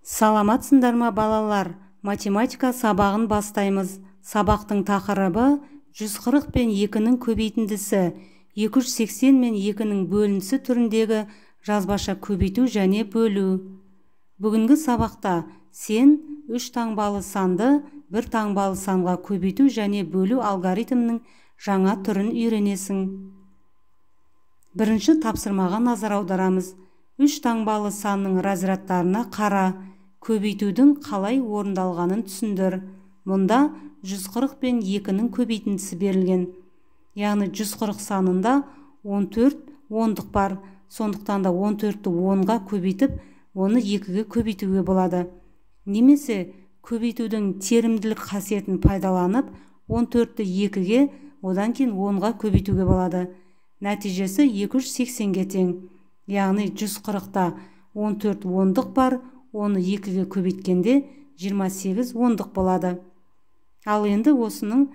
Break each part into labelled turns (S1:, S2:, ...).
S1: Саламатсыңдар ма, балалар? Математика сабағын бастаймыз. Сабақтың тақырыбы 140 пен 2-нің көбейтіндісі, 280 мен 2-нің бөліндісі түріндегі жазбаша көбейту және бөлу. Бүгінгі сабақта сен 3 таңбалы санды бір таңбалы санға көбейту және бөлу алгоритмінің жаңа түрін үйренесің. Бірінші тапсырмаға назар аударамыз. 3 таңбалы санның разрядтарына қара, көбейтудің қалай орындалғанын түсіндір. Мұнда 140 пен 2-нің көбейтіндісі берілген. Яғни 140 санында 14 ондық бар. Сондықтан да 14-ті 10-ға көбейтіп, оны 2-ге көбейтуге болады. Немесе көбейтудің терімділік қасиетін пайдаланып, 14-ті 2-ге, одан кейін 10-ға көбейтуге болады. Нәтижесі 280-ге тең. Яғни 140-та 14 ондық бар, оны 2-ге көбейткенде 28 ондық болады. Ал енді осының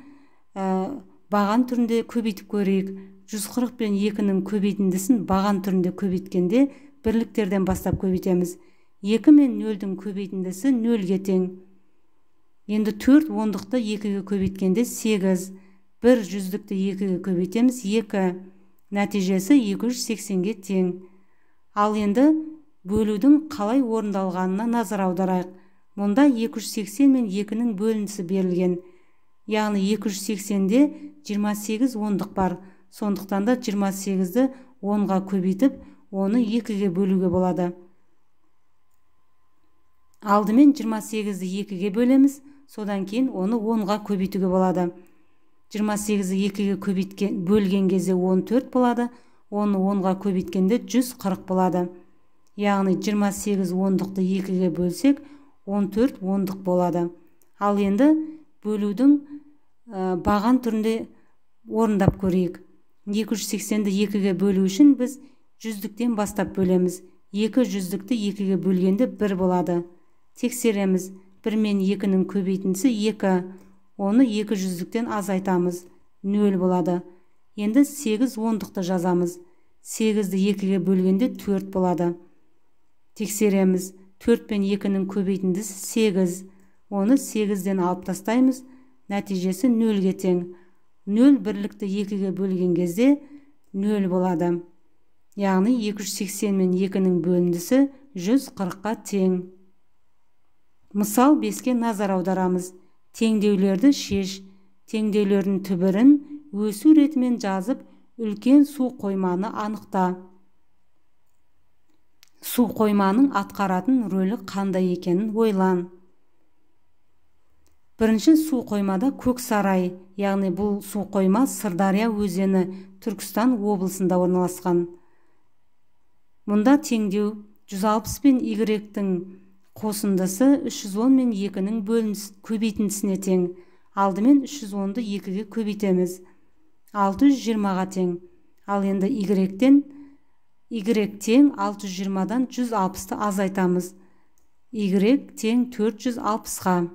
S1: баған түрінде көбейтіп көрейік. 140 пен 2-нің көбейтіндісін баған түрінде көбейткенде бірліктерден бастап көбейтеміз. 2 мен 0-дің көбейтіндісі 0-ге тең. Енді 4 ондықты 2-ге көбейткенде 8, 1 жүздікті 2-ге көбейтеміз 2. Нәтижесі 280-ге тең. Ал енді бөлудің қалай орындалғанына назар аударайық. Мұнда 280 мен 2-нің бөліндісі берілген. Яғни 280-де 28 ондық бар. Сондықтан да 28-ді 10-ға көбейтіп, оны 2-ге бөлуге болады. Алдымен 28-ді 2-ге бөлеміз, содан кейін оны 10-ға көбейтуге болады. 28-ді 2-ге бөлген кезде 14 болады, оны 10-ға көбейткенде 140 болады. Яғни 28 ондықты 2-ге бөлсек, 14 ондық болады. Ал енді бөлудің баған түрінде орындап көрейік. 280-ді 2-ге бөлу үшін біз жүздіктен бастап бөлеміз. 2 жүздікті 2-ге бөлгенде 1 болады. Тексереміз. 1 мен 2-нің көбейтіндісі 2. Оны 2 жүздіктен азайтамыз. 0 болады. Енді 8 ондықты жазамыз. 8-ді 2-ге бөлгенде 4 болады. Тексереміз. 4 пен 2-нің көбейтіндісі 8. Оны 8-ден алып тастаймыз. Нәтижесі 0-ге тең. 0 бірлікті 2-ге бөлген кезде 0 болады. Яғни 280 мен 2-нің бөліндісі 140-қа тең. Мысал 5-ке назар аударамыз. Теңдеулерді шеш. Теңдеулердің түбірін өсу ретімен жазып, үлкен су қойманы анықта. Су қойманың атқаратын рөлі қандай екенін ойлан. Бірінші су қоймада Көксарай, яғни бұл су қойма Сырдария өзені Түркістан облысында орналасқан. Мұнда теңдеу 160 пен y-тің қосындысы 310 мен 2-нің көбейтіндісіне тең. Алдымен 310-ды 2-ге көбейтеміз. 620-ға тең. Ал енді y тең 620-дан 160-ты азайтамыз. Y тең 460-ға.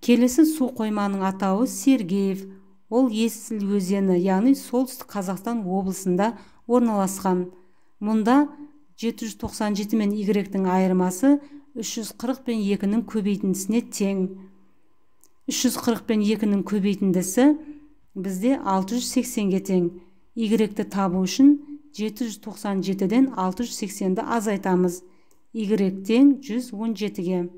S1: Келесі су қойманың атауы Сергеев. Ол Есіл өзені, яғни Солтүстік Қазақстан облысында орналасқан. Мұнда 797 мен y-тің айырмасы 340 пен 2-нің көбейтіндісіне тең. 340 пен 2-нің көбейтіндісі бізде 680-ге тең. Y-ті табу үшін 797-ден 680-ді азайтамыз. Y тең 117-ге.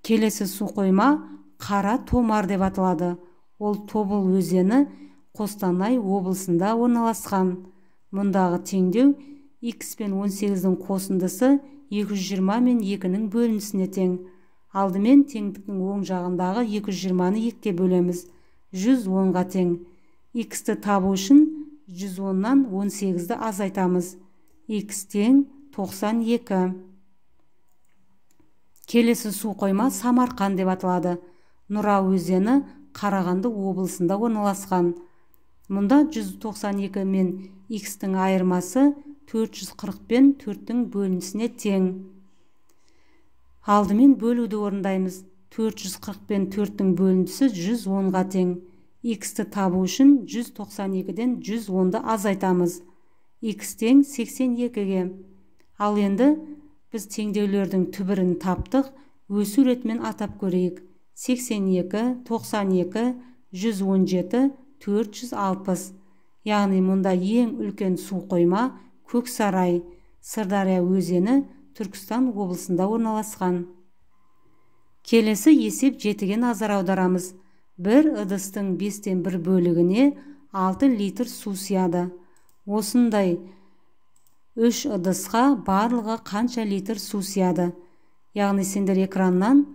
S1: Келесі су қойма Қара Томар деп аталады. Ол Тобыл өзені Қостанай облысында орналасқан. Мұндағы теңдеу x пен 18-дің қосындысы 220 мен 2-нің бөліндісіне тең. Алдымен теңдіктің оң жағындағы 220-ны 2-ге бөлеміз. 110-ға тең. X-ті табу үшін 110-нан 18-ді азайтамыз. X тең 92. Келесі су қойма Самарқан деп аталады. Нұра өзені Қарағанды облысында орналасқан. Мұнда 192 мен x-тің айырмасы 440 пен 4-тің бөліндісіне тең. Алдымен бөлуді орындаймыз. 440 пен 4-тің бөліндісі 110-ға тең. X-ті табу үшін 192-ден 110-ды азайтамыз. X тең 82-ге. Ал енді Біз теңдеулердің түбірін таптық, өсу ретімен атап көрейік. 82, 92, 117, 460. Яғни мұнда ең үлкен су қойма Көксарай, Сырдария өзені Түркістан облысында орналасқан. Келесі есеп 7-ге назар аударамыз. Бір ыдыстың 1/5 бөлігіне 6 литр су сияды. Осындай 3 ыдысқа барлығы қанша литр су сияды? Яғни сендер экраннан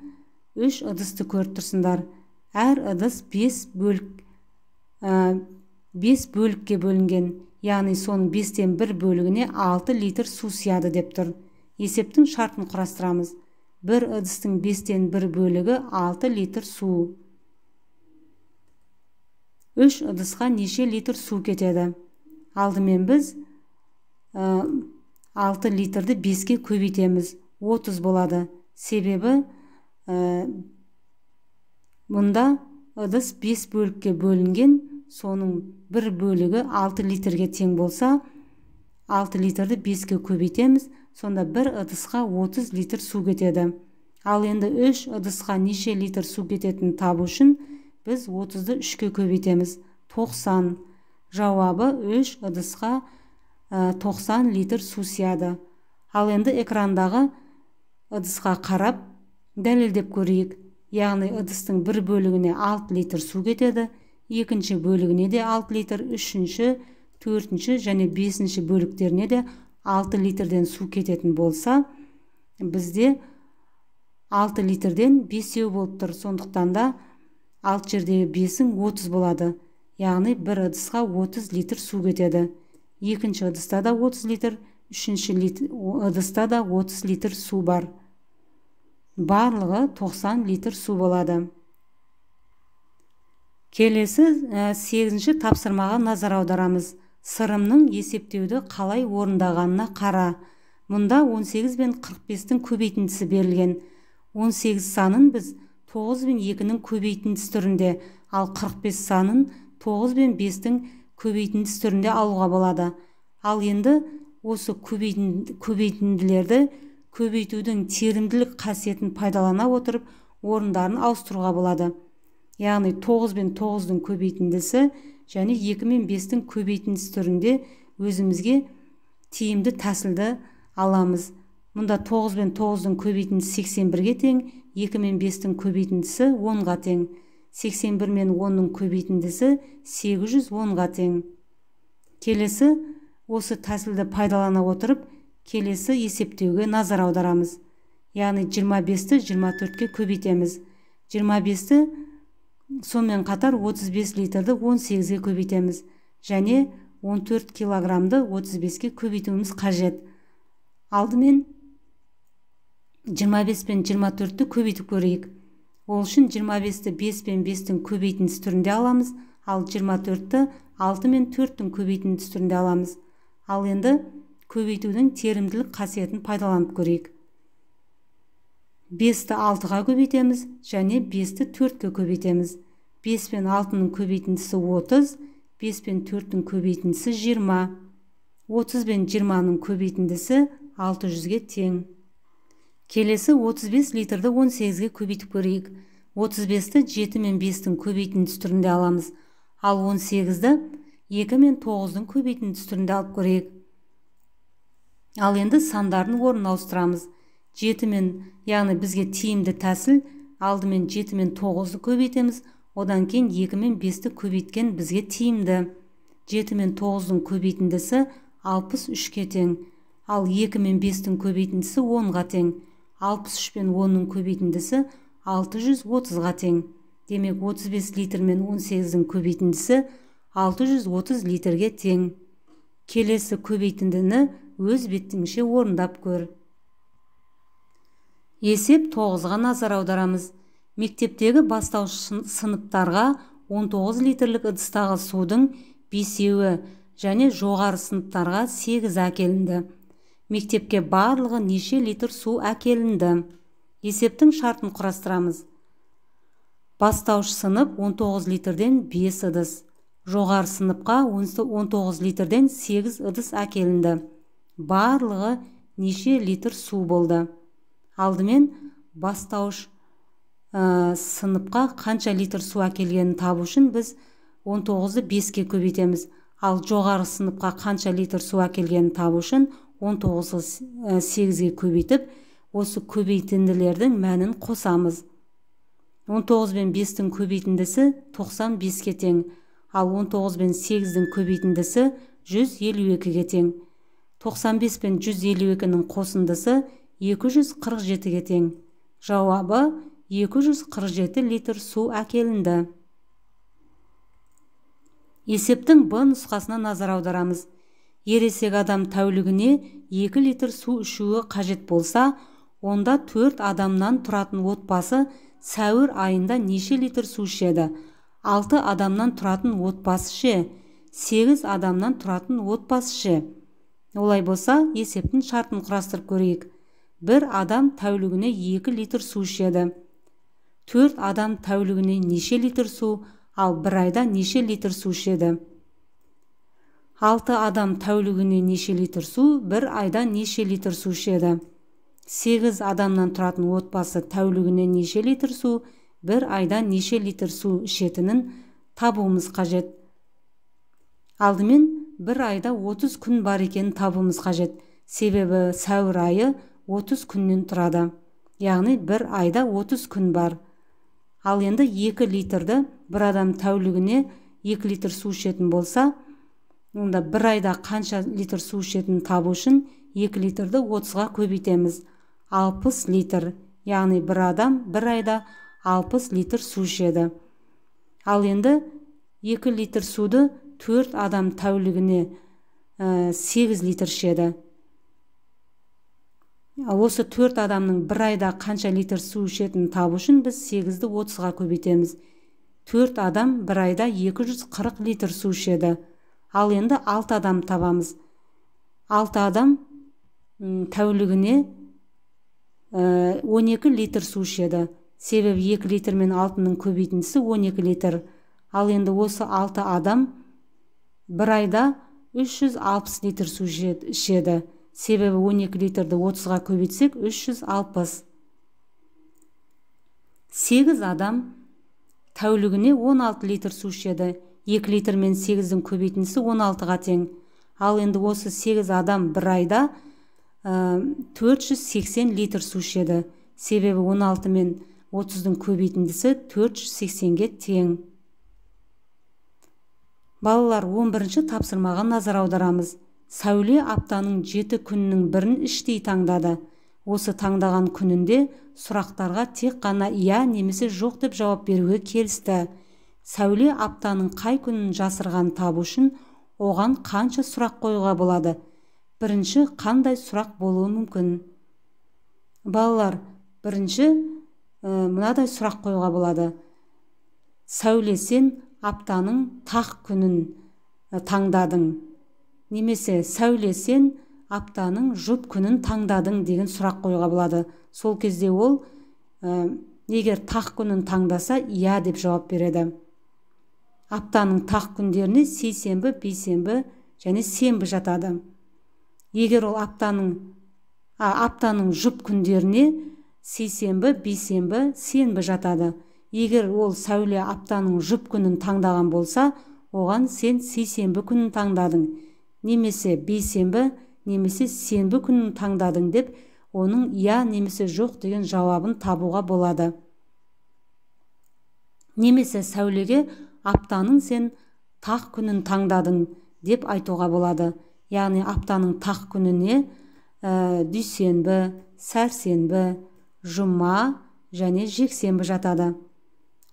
S1: 3 ыдысты көріп тұрсыңдар. Әр ыдыс 5 бөлікке бөлінген. Яғни соның 1/5 бөлігіне 6 литр су сияды деп тұр. Есептің шартын құрастырамыз. Бір ыдыстың 1/5 бөлігі 6 литр су. 3 ыдысқа неше литр су кетеді? Алдымен біз 6 литрді 5-ке көбейтеміз. 30 болады. Себебі мұнда ыдыс 5 бөлікке бөлінген, соның бір бөлігі 6 литрге тең болса, 6 литрді 5-ке көбейтеміз, сонда бір ыдысқа 30 литр су кетеді. Ал енді 3 ыдысқа неше литр су кететінін табу үшін біз 30-ды 3-ке көбейтеміз. 90. Жауабы 3 ыдысқа 90 литр су сияды. Ал енді экрандағы ыдысқа қарап дәлелдеп көрейік. Яғни ыдыстың бір бөлігіне 6 литр су кетеді, екінші бөлігіне де 6 литр, үшінші, төртінші және бесінші бөліктеріне де 6 литрден су кететін болса, бізде 6 литрден 5 болып тұр. Сондықтан да 6 жердегі 5-ің 30 болады. Яғни бір ыдысқа 30 литр су кетеді. Екінші ыдыста да 30 литр, үшінші ыдыста да 30 литр су бар. Барлығы 90 литр су болады. Келесі 8-ші тапсырмаға назар аударамыз. Сырымның есептеуді қалай орындағанына қара. Мұнда 18 бен 45-тің көбейтіндісі берілген. 18 санын біз 9 бен 2-нің көбейтіндісі түрінде, ал 45 санын 9 бен 5-тің көбейтіндісі түрінде алуға болады. Ал енді осы көбейтінділерді көбейтудің теримділік қасиетін пайдалана отырып орындарын ауыстыруға болады. Яғни 9 бен 9-дың көбейтіндісі және 2 мен 5-тің көбейтіндісі түрінде өзімізге тиімді тәсілді аламыз. Мұнда 9 бен 9-дың көбейтіндісі 81-ге тең, 2 мен 5-тің көбейтіндісі 10-ға тең. 81 мен 10-ның көбейтіндісі 810-ға тең. Келесі осы тәсілді пайдалана отырып, келесі есептеуге назар аударамыз. Яғни 25-ті 24-ке көбейтеміз. 25-ті сонымен қатар 35 литрді 18-ге көбейтеміз. Және 14 килограммды 35-ке көбейтуіміз қажет. Алдымен 25 пен 24-ті көбейтіп көрейік. Ол үшін 25-ті 5 пен 5-тің көбейтіндісі түрінде аламыз, ал 24-ті 6 мен 4-тің көбейтіндісі түрінде аламыз. Ал енді көбейтудің теримділік қасиетін пайдаланып көрейік. 5-ті 6-ға көбейтеміз және 5-ті 4-ке көбейтеміз. 5 пен 6-ның көбейтіндісі 30, 5 пен 4-тің көбейтіндісі 20. 30 пен 20-ның көбейтіндісі 600-ге тең. Келесі 35 литрді 18-ге көбейтіп көрейік. 35-ті 7 мен 5-тің көбейтіндісі түрінде аламыз. Ал 18-ді 2 мен 9-дың көбейтіндісі түрінде алып көрейік. Ал енді сандардың орнын ауыстырамыз. 7 мен, яғни бізге тиімді тәсіл, алдымен 7 мен 9-ды көбейтеміз, одан кейін 2 мен 5-ті көбейткен бізге тиімді. 7 мен 9-дың көбейтіндісі 63-ке тең, ал 2 мен 5-тің көбейтіндісі 10-ға тең. 63 пен 10-ның көбейтіндісі 630-ға тең. Демек 35 литр мен 18-дің көбейтіндісі 630 литрге тең. Келесі көбейтіндіні өз бетіңше орындап көр. Есеп 9-ға назар аударамыз. Мектептегі бастауыш сыныптарға 19 литрлік ыдыстағы судың 5-еуі және жоғары сыныптарға 8 әкелінді. Мектепке барлығы неше литр су әкелінді? Есептің шартын құрастырамыз. Бастауыш сынып 19 литрден 5 ыдыс, жоғары сыныпқа 19 литрден 8 ыдыс әкелінді. Барлығы неше литр су болды? Алдымен бастауыш сыныпқа қанша литр су әкелгенін табу үшін біз 19-ды 5-ке көбейтеміз. Ал жоғары сыныпқа қанша литр су әкелгенін табу үшін 19-ды 8-ге көбейтіп, осы көбейтінділердің мәнін қосамыз. 19 бен 5-тің көбейтіндісі 95-ке тең, ал 19 бен 8-дің көбейтіндісі 152-ге тең. 95 пен 152-нің қосындысы 247-ге тең. Жауабы 247 литр су әкелінді. Есептің Б нұсқасына назар аударамыз. Ересек адам тәулігіне 2 литр су ішуі қажет болса, онда 4 адамнан тұратын отбасы сәуір айында неше литр су ішеді? 6 адамнан тұратын отбасы ше? 8 адамнан тұратын отбасы ше? Олай болса, есептің шартын құрастырып көрейік. Бір адам тәулігіне 2 литр су ішеді. 4 адам тәулігіне неше литр су, ал бір айда неше литр су ішеді? 6 адам тәулігіне неше литр су, бір айда неше литр су ішеді? 8 адамнан тұратын отбасы тәулігіне неше литр су, бір айда неше литр су ішетінін табуымыз қажет. Алдымен бір айда 30 күн бар екенін табуымыз қажет. Себебі сәуір айы 30 күннен тұрады. Яғни бір айда 30 күн бар. Ал енді 2 литрді бір адам тәулігіне 2 литр су ішетін болса, онда бір айда қанша литр су ішетінін табу үшін 2 литрді 30-ға көбейтеміз. 60 литр, яғни бір адам бір айда 60 литр су ішеді. Ал енді 2 литр суды 4 адам тәулігіне 8 литр ішеді. Осы 4 адамның бір айда қанша литр су ішетінін табу үшін біз 8-ді 30-ға көбейтеміз. 4 адам бір айда 240 литр су ішеді. Ал енді 6 адам табамыз. 6 адам тәулігіне 12 литр су ішеді. Себебі 2 литр мен 6-ның көбейтіндісі 12 литр. Ал енді осы 6 адам бір айда 360 литр су ішеді. Себебі 12 литрді 30-ға көбейтсек 360. 8 адам тәулігіне 16 литр су ішеді. 2 литр мен 8-дің көбейтіндісі 16-ға тең. Ал енді осы 8 адам бір айда 480 литр су ішеді. Себебі 16 мен 30-дың көбейтіндісі 480-ге тең. Балалар, 11-ші тапсырмаға назар аударамыз. Сәуле аптаның 7 күнінің бірін іштей таңдады. Осы таңдаған күнінде сұрақтарға тек қана иә немесе жоқ деп жауап беруге келісті. Сәуле аптаның қай күнін жасырғанын табу үшін оған қанша сұрақ қоюға болады? Бірінші, қандай сұрақ болуы мүмкін? Балалар, бірінші мынадай сұрақ қоюға болады. Сәуле, сен аптаның тақ күнін таңдадың. Немесе Сәуле, сен аптаның жұп күнін таңдадың деген сұрақ қоюға болады. Сол кезде ол егер тақ күнін таңдаса, иә деп жауап береді. Аптаның тақ күндеріне сейсенбі, бейсенбі және сенбі жатады. Егер ол аптаның жұп күндеріне сейсенбі, бейсенбі, сенбі жатады. Егер ол Сәуле аптаның жұп күнін таңдаған болса, оған сен сейсенбі күнін таңдадың, немесе бейсенбі, немесе сенбі күнін таңдадың деп оның иә немесе жоқ деген жауабын табуға болады. Немесе Сәулеге аптаның сен тақ күнін таңдадың деп айтуға болады. Яғни аптаның тақ күніне дүйсенбі, сәрсенбі, жұма және жексенбі жатады.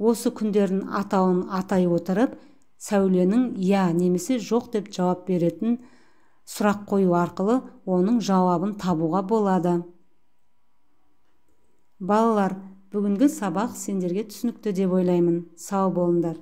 S1: Осы күндердің атауын атай отырып, Сәуленің иә немесе жоқ деп жауап беретін сұрақ қою арқылы оның жауабын табуға болады. Балалар, бүгінгі сабақ сендерге түсінікті деп ойлаймын. Сау болыңдар.